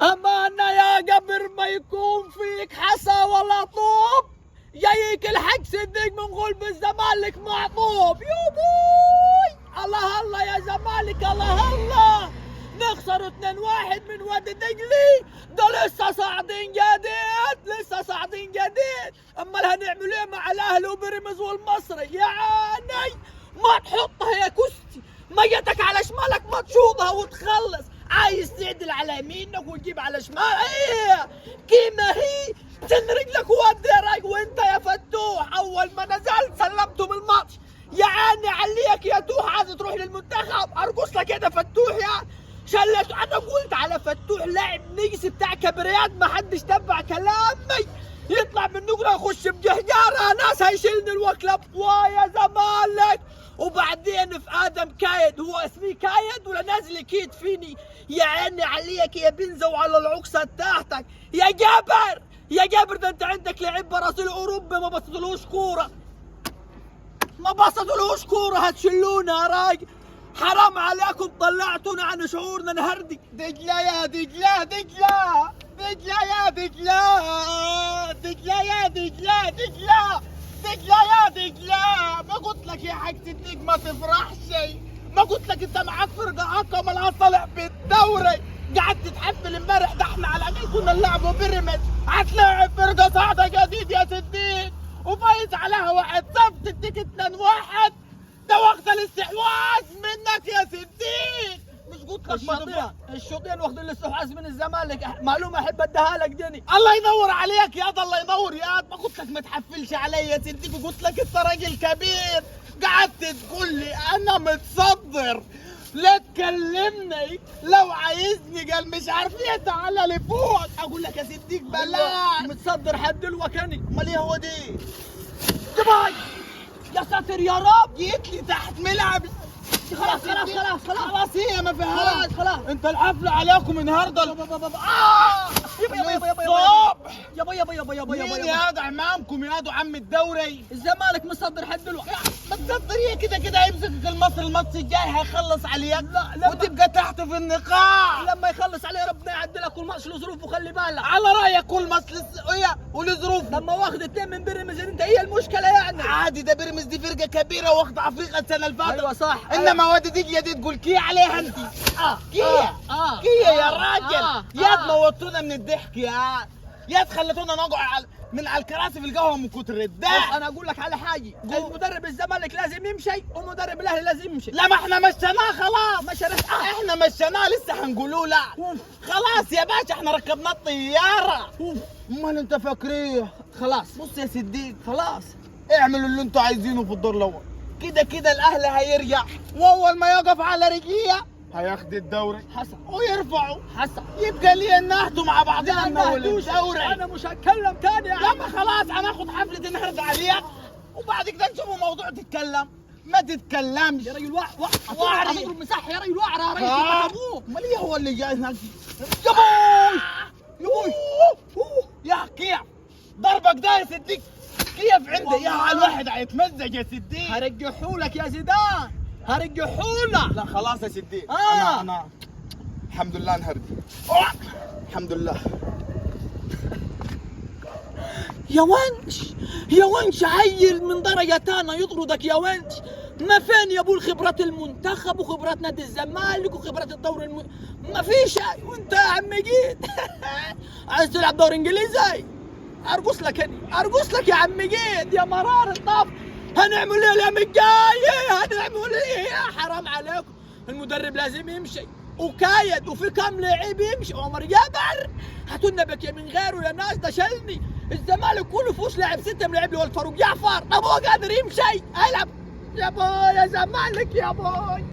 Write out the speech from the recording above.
أمانة يا قبر ما يكون فيك حصى ولا طوب، جايك الحق صدق من غلب الزمالك معطوب. يوبوي الله الله يا زمالك الله الله، نخسر 2-1 من وادي دجلي، ده لسه صاعدين جديد، لسه صاعدين جديد. امال هنعمل ايه مع الاهلي وبيراميدز والمصري؟ يا عيني ما تحطها يا كوستي، ميتك على شمالك ما تشوطها وتخلص. عايز تعدل على يمينك وتجيب على شمال، ايه كيما هي سن رجلك وودي رايك. وانت يا فتوح اول ما نزلت سلمتهم الماتش. يا عيني عليك يا توح، عايز تروح للمنتخب؟ ارقص لك يا فتوح يا شلت. انا قلت على فتوح لاعب نجس بتاع كبريات، ما حدش تبع كلامي، يطلع من نقره يخش بجهجاره، ناس هيشيلني الوكله ويا زمالك. وبعدين في ادم كايد، هو اسمي كايد ولا نازل يكيد فيني؟ يا عيني عليك يا بنزه وعلى العكسه بتاعتك يا جابر، يا جابر ده انت عندك لعيب برازيل اوروبي ما بصتلوش كورة، ما بصتلوش كورة، هتشلونا يا راجل. حرام عليكم طلعتونا عن شعورنا نهردي. دجلة يا دجلة، دجلة دجلة يا دجلة، دجلة يا دجلة، دجلة دجلة يا دجلة. ما قلت لك يا حاج صديق ما تفرحش، ما قلت لك انت معاك فرقة اقوى مالهاش صالح بالدوري. قعدت تحفل امبارح، ده احنا على الاقل كنا نلعبوا بيراميدز، هتلاعب فرقة صاعدة جديد يا صديق وفايز عليها 1-0، تديك 2-1. ده واخدة الاستحواذ منك يا صديق. مش قلت لك ما تفرح؟ الشوطين واخدين الاستحواذ من الزمالك. معلومة احب اديها لك دني. الله ينور عليك يا الله ينور يا. ما قلت لك ما تحفلش عليا يا صديق، وقلت لك انت راجل كبير، قعدت تقول لي انا متصدر، لا تكلمني لو عايزني، قال مش عارف ايه تعالى لفوق. اقول لك يا صديق بلاش، متصدر حد الوكني. امال ايه هو دي؟ دبي يا ساتر يا رب، جيت لي تحت ملعب. خلاص خلاص خلاص خلاص خلاص، هي ما فيهاش. خلاص خلاص. انت الحفلة عليكم النهارده يابا يابا يابا يابا الصبح. يابا يابا يابا يابا مين يابا. يا ده عمامكم يا ده عم الدوري؟ الزمالك متصدر حد دلوقتي. متصدر ايه؟ كده كده هيمسكك المصري الماتش الجاي هيخلص عليك. لا وتبقى تحت في النقاع. لما يخلص عليه ربنا يعدلك كل ماتش له ظروفه، خلي بالك. على رايك كل ماتش ايه ولظروفه. لما واخد 2 من بيراميدز انت هي المشكلة يعني. عادي، ده بيراميدز دي فرقه كبيرة واخده افريقيا السنة اللي فاتت. ايوه صح. انما وادي دجله دي تقول كيه عليها انت. كيه كيه يا راجل. يا موتونا من الضحك يا خلتونا نقع من على الكراسي في القهوة من كتر الضحك. انا اقول لك على حاجة، المدرب الزمالك لازم يمشي ومدرب الاهلي لازم يمشي. لا ما احنا مشيناه خلاص، مشيناه. احنا مشيناه لسه هنقولوه لا. خلاص يا باشا احنا ركبنا الطيارة. امال انت فاكريه؟ خلاص بص يا صديق، خلاص اعملوا اللي انتوا عايزينه في الدور الاول، كده كده الاهلي هيرجع، واول ما يقف على رجليه هياخد الدوري حسن ويرفعه. حسن يبقى ليه نهدوا مع بعضنا من اول الدوري. انا مش هتكلم تاني يا عم. لا خلاص هناخد حفلة النهارده عليك، وبعد كده نشوفوا موضوع تتكلم ما تتكلمش. يا رجل وع وع هتضرب مساحة يا رجل، وعره يا رجل. ابوه امال ايه هو اللي جاي هناك؟ يا بوي يا بوي يا كيف ضربك ده يا صديق، كيف عندي يا الواحد هيتمزج يا صديق. هرجحولك يا زيدان، هرجحولك. لا خلاص يا صديق. انا الحمد لله انهردي، الحمد لله. يا ونش يا ونش، عيل من درجة تانية يطردك يا ونش. ما فين يا ابو خبرات المنتخب وخبرات نادي الزمالك وخبرات الدوري ما فيش. وانت يا عم جيت عايز تلعب دوري انجليزي؟ ارقص لك هني، ارقص لك يا عم جيت يا مرار الطف. هنعمل ايه الايام الجاية؟ هنعمل ايه؟ يا حرام عليكم، المدرب لازم يمشي وكايد، وفي كم لعيب يمشي. عمر جابر هاتوا لنا بك من غيره يا ناس، ده شلني. الزمالك كله فوش لاعب 6 من لعيب اللي هو الفاروق جعفر، طب هو قادر يمشي هيلعب. يا باي يا زمالك يا باي.